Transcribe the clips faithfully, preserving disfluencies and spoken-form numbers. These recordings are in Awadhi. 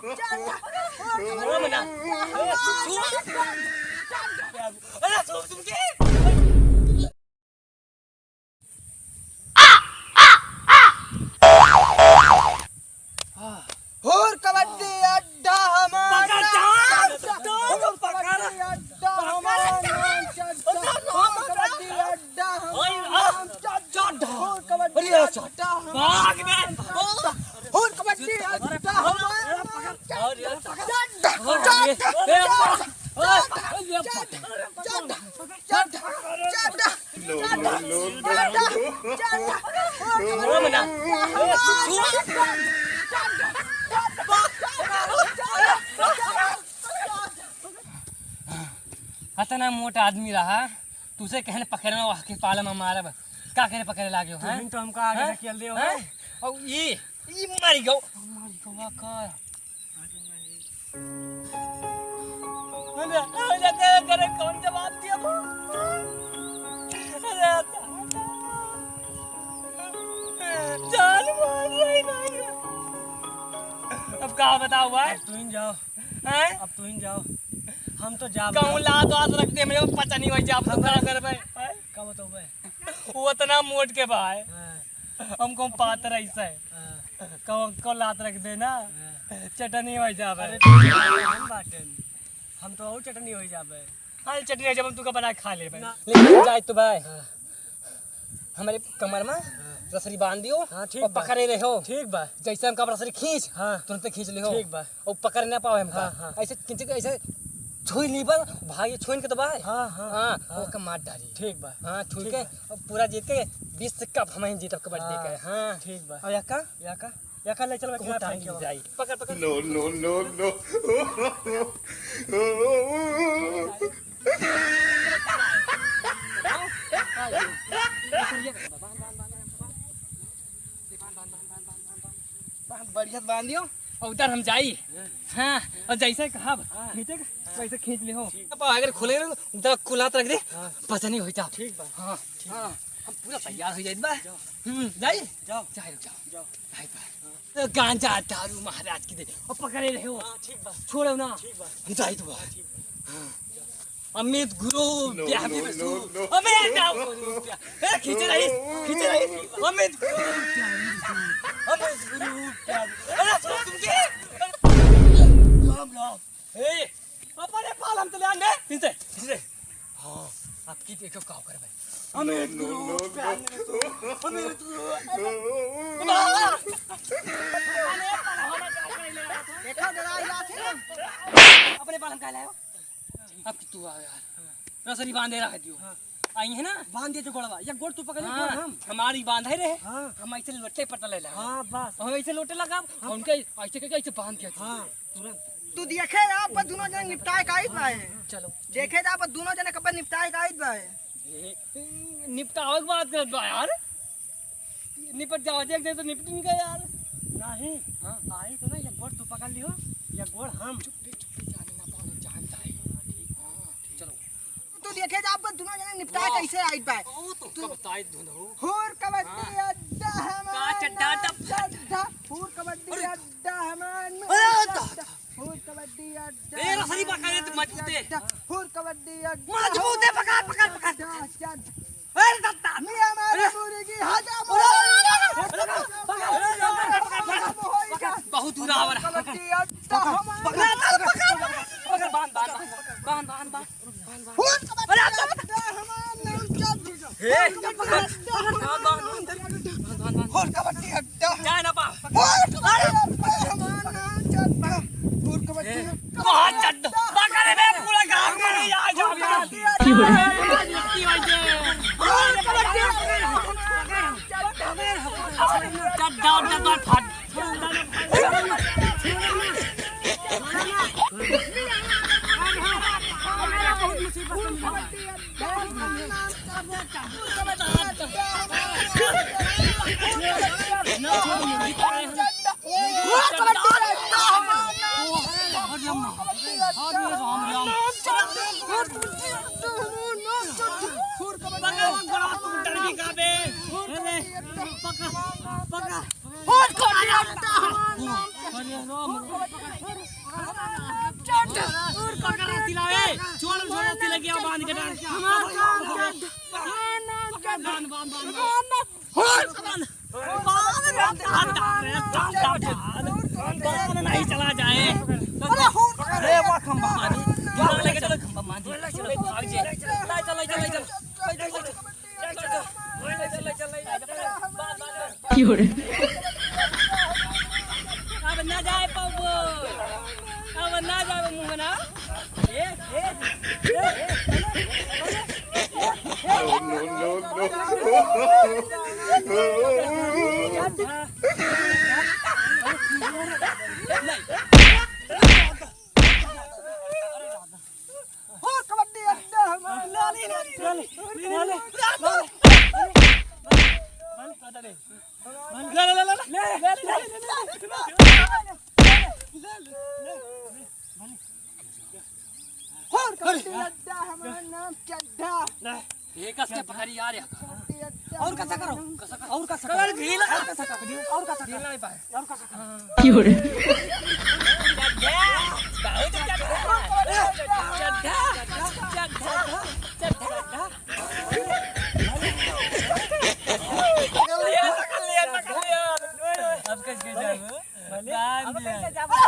अरे मना। अरे सुन, सुन के। हुर कबड्डी अड्डा हमार पकड़, नाम चड्डा। चड्डा। हुर कबड्डी अड्डा हमार नाम चड्डा। हुर कबड्डी अड्डा हमार नाम चड्डा। हुर कबड्डी अड्डा हमार नाम चड्डा। हुर कबड्डी अड्डा हमार नाम चड्डा। चड्डा। चड्डा। चड्डा। चड्डा। चड्डा। अतना मोटा आदमी रहा, तुसे कहने पकड़ना, वहाँ के पाला में मारब। का कहने पकड़े लागे हो, हैं? तुम तो हमका आगे हैं? ढकेल दे हो। हैं? और ये, ये मारी गो। मारी गो, का? अरे, अरे, अरे, अरे, कौन जवाब दिया वो? अरे, जान मार रही नहीं है। अब का बताओ भाई? अब तू ही जाओ। हैं? अब तू ही जाओ। हम तो जा कहूँ लात वात रख दे, मेरे को पता नहीं भाई, आप तो हम का कर भाई? हैं? का बताओ भाई? वो इतना मोट के भाई। हाँ। हमको पातर ऐसा है। हाँ। कौन को लात रख देना, हाँ। चटनी हो जावे। अरे, तो हम बाटेन, हम तो और चटनी हो जावे। हाँ, चटनी हो जावे, हम तुका बना के खा लेबे। ना। लेकिन जाए तो भाई, हाँ। हमारे कमर में हाँ। रसरी बांध दियो हाँ, ठीक और बा। पकड़े रहो। ठीक बा। जैसे हमका रसरी खींच, हाँ। तुरंत खींच लिहो। ठीक बा। और पकड़ ना पावे हमका। हाँ, हाँ। ऐसे खींच के ऐसे छुई ली बा, भाई ये छुइन के तो बा। हाँ, हाँ, हाँ, हाँ। ओके मार डाली। ठीक बा। हाँ, छुई ठीक के बा। अब पूरा जीत के बीस से कप हम ही जीतब कबड्डी हाँ, के। हाँ। ठीक बा। अब या का? या का? या का ले चल, बहुत किनारे टाइम फेंक के जाई। पकड़, पकड़। No, no, no, no। बांध, बढ़िया से बांध दियो। और उधर हम जाई। हाँ, और जैसे कहब, हाँ। खींचे के, वैसे खींच ले हो। ठीक। अब अगर खुले ना, उधर कुलात रख दे, हाँ। पसंद नहीं होता। ठीक बा। हाँ, ठीक हाँ, बा। हम पूरा तैयार हो जाइत बा। जाओ। हम्म, जाई? जाओ। जाए, रुक जाओ। जाओ। जाए बा। हाँ। तो गांजा दारू महाराज की दे, और पकड़े रहे हो। हाँ, ठीक बा। छोड़ो ना। ठीक बा। हम जाइत बा। हाँ, ठीक बा। हाँ। अमित गुरु, no, प्यार no, में no, सु-, no। अबे, क्या बोलूं, क्या? ए, खींचे रही, खींचे रही। अमित गुरु, प्यार में सु-, अमित गुरु, प्यार में। अरे, सुनो तुम के? राम, राम। ए, अपने पाल हम चले आने। खींचे, खींचे। हाँ, आपकी देखो क्या कर भाई। अमित गुरु, प्यार में सु-, अमित गुरु। देखो, जरा याद है ना? अपने पाल हम कहाँ लाए हो? अब कि तू आ यार। रसरी बांधे रह दियो। हाँ। आई है ना? बांध दे जो गोड़वा। या गोड़ तू पकड़ ले, हाँ, गोड़ हम। हमारी बांधे रहे। हाँ। हम ऐसे लोटे पर तले लगा। हाँ, बस। हम ऐसे लोटे लगा, हम उनके ऐसे करके ऐसे बांध के हाँ, तुरंत। तू देखे आप पर दोनों जने निपटाए का आइस बाए। चलो। देखे जा आप पर दोनों जने कब निपटाए का आइस बाए। ए, निपटावे के बात करत बा यार। निपट जाओ, देख दे तो निपट नहीं गया यार। नहीं। हाँ। आई तो ना, या गोड़ तू पकड़ लियो, या गोड़ हम। चुप्पे, चुप्पे, जाने ना पावे, जान जाए। हाँ, ठीक। हाँ, ठीक। चलो। तू देखे जा, अपन दोनों जने निपटाए हाँ। कैसे आइट बाए। ओ, तो तू कब ताई धुन हो? हुर कबड्डी हाँ। अड्डा हमार का चड्डा नाम अड्डा? चड्डा। हुर कबड्डी अरे। अड्डा हमार नाम अरे, चड्डा। हुर कबड्डी अड्डा ए, रसरी हमार बा, करे तो नाम मजबूत है। चड्डा। हुर कबड्डी अड्डा मजबूत है, पकड़, पकड़, पकड़। चड्डा, चड्डा। अरे दत्ता! मियाँ मारे अरे! मुर्गी, हजा अरे! अरे! अरे! बहुत दूर आवर। कबड्डी अड्डा हमारा। पकड़, पकड़, पकड़, पकड़, बांध, बांध, बांध, बांध, बांध, बांध। हुर कबड्डी अरे! अड्डा हमारा नाम चड्डा। हे! बांध, बांध, बांध, बांध, बांध। हुर कबड्डी अड्डा। जाए ना पा। हुर कबड्डी अड्डा हमारा नाम चड्डा। हुर कबड्डी ए, अड्डा। बहुत चड्डा। पकड़ बे, पूरा गांव में नहीं आ जाओ यार। चड्डा, चड्डा, चड्डा, फाट। हमार नाम चड्ढा, हमार नाम चड्ढा। बांध, बांध, बांध, बांध। बांध, बांध, बांध। बांध, बांध, बांध, बांध, बांध, नहीं चला जाए। अरे, हो। अरे, वाह, खंभा। बांध, बांध, लेके चलो, खंभा बांध। चलो, भाग जाए। चल, चल, चल, चल। की हो रे? अब ना जाए पाबो, अब ना जाए मुंह ना। ए, ए, ए, ए, हो कबड्डी अड्डा हमारा। ले, ले, ले, ले, ले, ले, ले, ले, ले। ले, ले, ले, ले, ले। ले, ले, ले, ले, ले। और कबड्डी अड्डा, हमार नाम चड्ढा। ये कस के पकड़ी यार, या। कबड्डी अड्डा, और कसा करो? हमार नाम कसा करो? और कसा करो? ढीला। और कसा करो? और कसा करो? ढीला नहीं पाए। और कसा करो? की हो रे? चड्ढा, बहुत चड्ढा। चड्ढा, चड्ढा, चड्ढा। अब कैसे जाबो? बांध अब दिया। कैसे जाबो?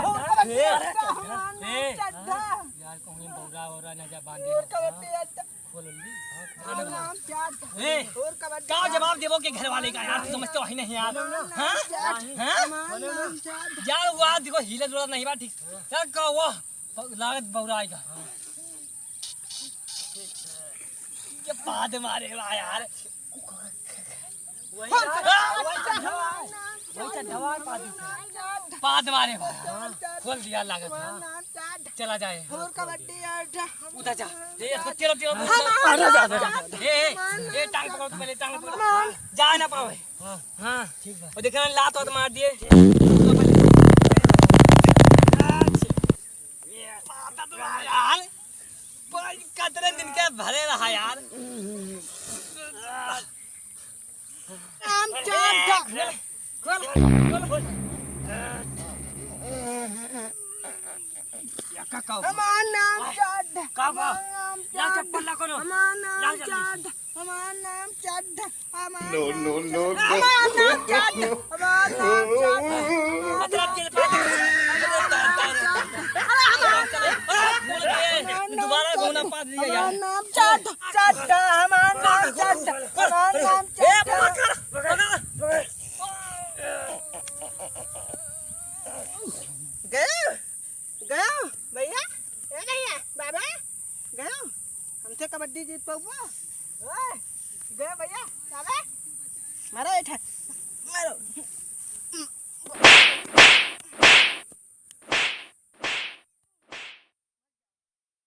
ए, ए। चड्ढा। यार, कहूँ बौरा वौरा ना जा, बांध दिया। खोल ली। ए, का जवाब देबो के घर वाले का यार, तू समझते हो ही नहीं यार। हाँ? हाँ? यार, वो आज देखो, हीला जुला नहीं बा, ठीक। यार, का वो लागत बौरा आएगा। ये पाद मारे बा यार। वही यार, वही चड्ढा, वही चड्ढा पाद। पाद मारे बा। खोल दिया लागत। चला जाए। और कबड्डी यार। उधर जा। ये इसको तेरो, तेरो। अरे जा, जा, जा। ए, ए, ए, टांग पकड़ो, पहले टांग पकड़ो। जा ना पावे। हाँ, हाँ, ठीक बा। और देखना, लात वात मार दिए। यार, भाई, कतरे दिन के भरे रहा यार। नाम चड्ढा। खोल, खोल, खोल। या का, का? हमार नाम चड्ढा। का बा? हमार नाम या चड्ढा। चप्पल ला कोनो। हमार नाम या जल्दी से। चड्ढा। हमार नाम चड्ढा। हमार No, नाम no, चड्ढा। No, no। हमार नाम चड्ढा। हमार नाम चड्ढा। अतरा तेल पा दे। अरे, हमार नाम चड्ढा। दोबारा घूमना पा दिया यार। हमार नाम चड्ढा, चड्ढा, हमार नाम चड्ढा, हमार नाम ए, चड्ढा। पकड़, पकड़। गयो, गयो, भैया, ए भैया, बाबा, गयो, हमसे कबड्डी जीत पउबो? ओए, गयो भैया, बाबा, मारो एक ठा, मारो।